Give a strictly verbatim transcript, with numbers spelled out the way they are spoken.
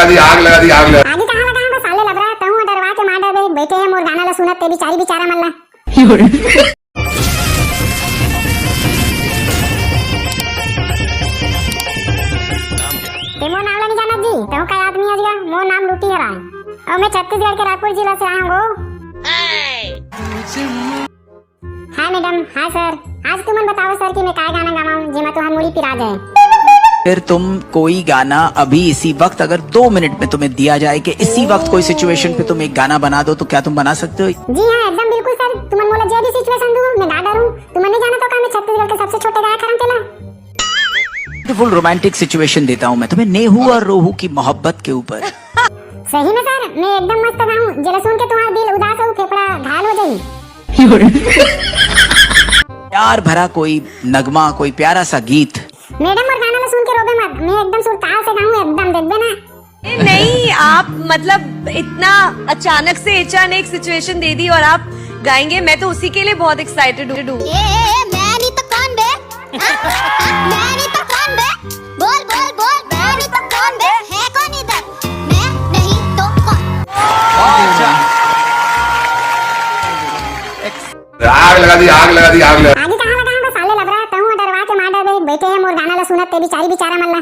दी, आग लगा दी, आग लगा। आगी कहाँ लगा हमको साले लबरा, तहूँ डरवा के मार डरबे, बैठे हैं मोर गाना ला सुनत ते बिचारी बिचारा मन ला। ते मोर नाम ला नहीं जानत जी, तहूँ का आदमी है जी, मोर नाम लूटी हरा। और मैं छत्तीसगढ़ के रायपुर जिला से आया हूँ। Hi madam, hi sir. आज तुमन बताओ सर कि मैं काय गाना गावाऊं जेमा तुहार मुड़ी पिरा जाए। फिर तुम कोई गाना अभी इसी वक्त, अगर दो मिनट में तुम्हें दिया जाए कि इसी वक्त कोई सिचुएशन पे तुम एक गाना बना दो, तो क्या तुम बना सकते हो? जी हाँ, एकदम बिल्कुल सर। तुमन मोला जे भी सिचुएशन दू, मैं गा डारूं। तुमन नहीं जाना तो का मैं छत्तीसगढ़ के सबसे छोटे गायक हरन तेला। ब्यूटीफुल रोमांटिक सिचुएशन देता हूँ मैं तुम्हें, नेहू और रोहू की मोहब्बत के ऊपर। सही में सर, मैं एकदम मस्त गाऊं, जेला सुन के तुम्हारा दिल उदास हो, फेफड़ा घायल हो जाई। प्यार भरा कोई नगमा, कोई प्यारा सा गीत। मैडम, मोर गाना ला सुन के रोबे मत, मैं एकदम सुरताल से गाऊं, एकदम देखबे ना। ए, नहीं, आप मतलब इतना अचानक से अचानक सिचुएशन दे दी और आप गाएंगे, मैं तो उसी के लिए बहुत एक्साइटेड हूँ। ए, ए, ए, मैं नहीं तो कौन बे? हाँ? मैं नहीं तो कौन बे? बोल, बोल, बोल, मैं नहीं तो कौन बे? है कौन इधर? मैं नहीं तो कौन? आग लगा दी, आग लगा दी, आग लगा। आगी कहाँ लगा हमको साले लबरा, तहूँ डरवा के मार डरबे, बैठे हैं मोर गाना ला सुनत ते बिचारी बिचारा मन ला।